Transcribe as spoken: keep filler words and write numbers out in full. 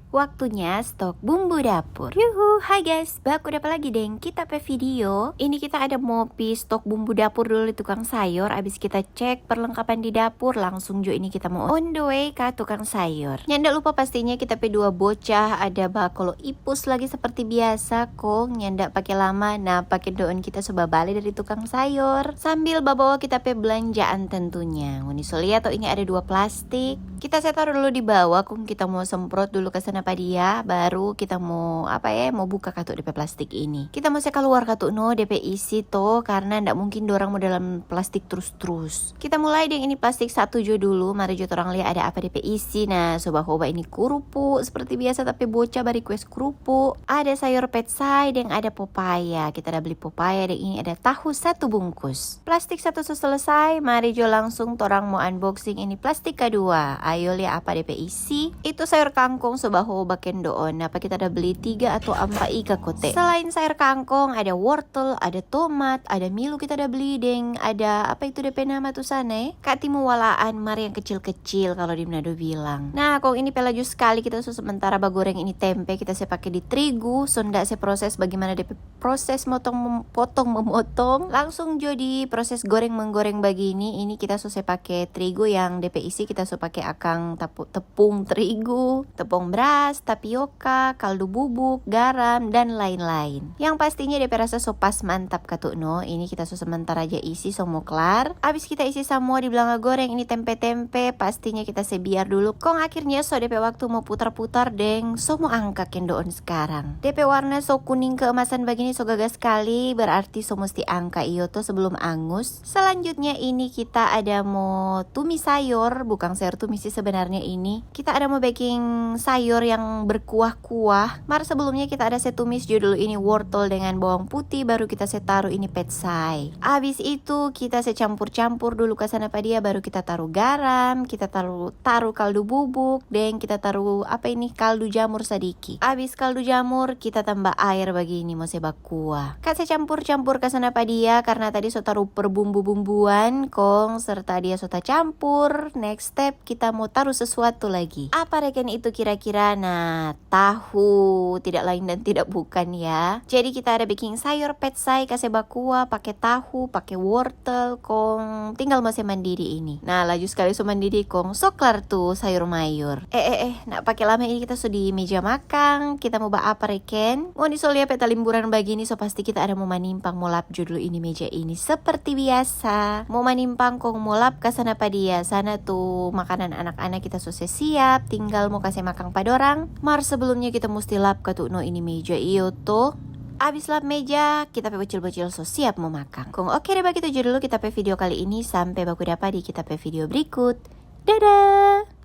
Waktunya stok bumbu dapur. Yuhu, hai guys, baku dapa lagi deng kita pe video. Ini kita ada mo pi stok bumbu dapur dulu di tukang sayor. Abis kita cek perlengkapan di dapur, langsung jo ini kita mo on the way ka tukang sayor. Nyanda lupa pastinya kita pe dua bocah ada bakolo ipus lagi seperti biasa, kong nyanda pake lama, napa kendoon kita so babale dari tukang sayor. Sambil babawa kita pe belanjaan tentunya. Ngoni so lia to, ini ada dua plastik. Kita se taru dulu di bawa, kong kita mo semprot dulu ka sana pa dia, baru kita mo, apa e, mo buka katu de pe plastik ini. Kita mo se kaluar katu no de pe isi to, karna nda mungkin dorang mo dalam plastik trus-trus. Kita mulai deng ini plastik satu jo dulu, mari jo torang lia ada apa de pe isi. Nah, so bahoba ini kurupu, seperti biasa tapi bocah ba request kurupu. Ada sayor petsai deng ada popaya. Kita ada beli popaya deng ini ada tahu satu bungkus. Plastik satu so selesai, mari jo langsung torang mo unboxing ini plastik kadua. Ayo lia apa de pe isi. Itu sayor kangkong so bahoba kendoon. Napa kita ada beli tiga atau ampa ika kote. Selain sayor kangkong, ada wortel, ada tomat, ada milu kita ada beli deng ada apa itu de pe nama tu sana e? Katimu walaan, mar yang kecil-kecil kalau di Manado bilang. Nah, kong ini pe laju sekali kita so sementara bagoreng ini tempe, kita se pake di trigu, so nda se proses bagimana de pe proses motong mem-, potong memotong. Langsung jo di proses goreng menggoreng bagini. Ini kita so se pake trigu yang de pe isi kita so pake akang tapu-, tepung terigu, tepung beras, tapioka, kaldu bubuk, garam, dan lain-lain. Yang pastinya de pe rasa so pas mantap katu no. Ini kita so sementara ja isi, so mo klar. Abis kita isi samua di blanga goreng ini tempe-tempe, pastinya kita se biar dulu. Kong akhirnya so de pe waktu mo putar-putar deng so mo angka kendoon skarang. De pe warna so kuning keemasan bagini so gaga skali, berarti so musti angka iyo to sebelum angus. Selanjutnya ini kita ada mo tumis sayor, bukang sayor tumis sih sebenarnya ini. Kita ada mo beking sayor yang berkuah-kuah. Mar sebelumnya kita ada se tumis jo dulu ini wortel dengan bawang putih, baru kita se taru ini petsai. Abis itu kita se campur-campur dulu ka sana pa dia, baru kita taru garam, kita taru, taru kaldu bubuk, deng kita taru apa ini, kaldu jamur sadiki. Abis kaldu jamur, kita tamba aer bagini mo se bakuah. Kase campur-campur ka sana pa dia, karna tadi so taru perbumbu-bumbuan, kong serta dia so tacampur. Next step, kita mo taru sesuatu lagi. Apa reken itu kira-kira? Nah, tahu, tidak lain dan tidak bukan ya. Jadi kita ada biking sayor petsai, kase bakuah, pake tahu, pake wortel, kong tinggal mo se mandidi ini. Nah, laju skali so mandidi kong so klar tu sayor mayur. Eh, eh, eh, nda pake lama ini kita so di meja makang, kita mo ba apa reken? Ngoni so lia pe talimburan bagini, so pasti kita ada mo manimpang mo lap jo dulu ini meja ini seperti biasa. Mo manimpang kong mo lap ka sana pa dia, sana tu makanan anak-anak kita so se siap, tinggal mo kase makang pa dorang. Mar sebelumnya kita musti lap katu no ini meja iyo to. Abis lap meja, kita pe bocil-bocil so siap mo makang. Kong oke deh, bagitu jo dulu kita pe video kali ini. Sampe baku dapa di kita pe video berikut. Dadah!